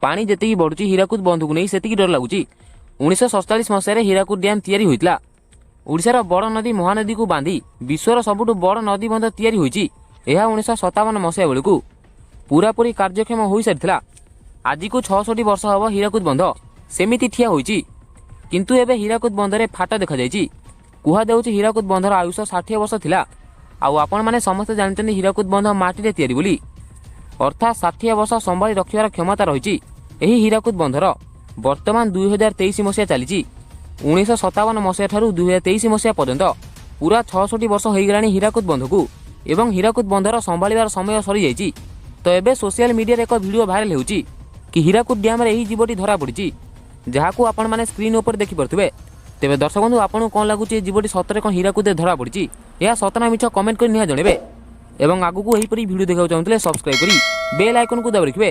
ପାଣି ଯେତିକି ବଢୁଛି, ହୀରାକୁଦ ବନ୍ଧକୁ ନେଇ ସେତିକି ଡର ଲାଗୁଛି। 1947 ମସିହାରେ ହୀରାକୁଦ ଡ୍ୟାମ୍ ତିଆରି ହୋଇଥିଲା। ଓଡ଼ିଶାର ବଡ଼ ନଦୀ ମହାନଦୀକୁ ବାନ୍ଧି ବିଶ୍ୱର ସବୁଠୁ ବଡ଼ ନଦୀ ବନ୍ଧ ତିଆରି ହୋଇଛି। ଏହା 1957 ମସିହା ବେଳକୁ ପୁରାପୁରି କାର୍ଯ୍ୟକ୍ଷମ ହୋଇସାରିଥିଲା। ଆଜିକୁ 66 ବର୍ଷ ହେବ ହୀରାକୁଦ ବନ୍ଧ ସେମିତି ଠିଆ ହୋଇଛି। କିନ୍ତୁ ଏବେ ହୀରାକୁଦ ବନ୍ଧରେ ଫାଟ ଦେଖାଯାଇଛି। କୁହାଯାଉଛି, ହୀରାକୁଦ ବନ୍ଧର ଆୟୁଷ 60 ବର୍ଷ ଥିଲା। ଆଉ ଆପଣମାନେ ସମସ୍ତେ ଜାଣିଛନ୍ତି ହୀରାକୁଦ ବନ୍ଧ ମାଟିରେ ତିଆରି ବୋଲି। ଅର୍ଥାତ୍ 60 ବର୍ଷ ସମ୍ଭାଳି ରଖିବାର କ୍ଷମତା ରହିଛି ଏହି ହୀରାକୁଦ ବନ୍ଧର। ବର୍ତ୍ତମାନ 2023 ମସିହା ଚାଲିଛି। 1957 ମସିହା ଠାରୁ 2023 ମସିହା ପର୍ଯ୍ୟନ୍ତ ପୁରା 66 ବର୍ଷ ହୋଇଗଲାଣି ହୀରାକୁଦ ବନ୍ଧକୁ ଏବଂ ହୀରାକୁଦ ବନ୍ଧର ସମ୍ଭାଳିବାର ସମୟ ସରିଯାଇଛି। ତ ଏବେ ସୋସିଆଲ ମିଡିଆରେ ଏକ ଭିଡ଼ିଓ ଭାଇରାଲ ହେଉଛି କି ହୀରାକୁଦ ଡ୍ୟାମରେ ଏହି ଜୀବଟି ଧରା ପଡ଼ିଛି, ଯାହାକୁ ଆପଣମାନେ ସ୍କ୍ରିନ୍ ଉପରେ ଦେଖିପାରୁଥିବେ। ତେବେ ଦର୍ଶକ ବନ୍ଧୁ, ଆପଣଙ୍କୁ କ'ଣ ଲାଗୁଛି? ଏ ଜୀବଟି ସତରେ କ'ଣ ହୀରାକୁଦରେ ଧରା ପଡ଼ିଛି? ଏହା ସତ ନା ମିଛ, କମେଣ୍ଟ କରି ନିହାତି ଜଣାଇବେ ଏବଂ ଆଗକୁ ଏହିପରି ଭିଡ଼ିଓ ଦେଖିବାକୁ ଚାହୁଁଥିଲେ ସବସ୍କ୍ରାଇବ୍ କରି ବେଲ୍ ଆଇକନ୍କୁ ଦାବି ରଖିବେ।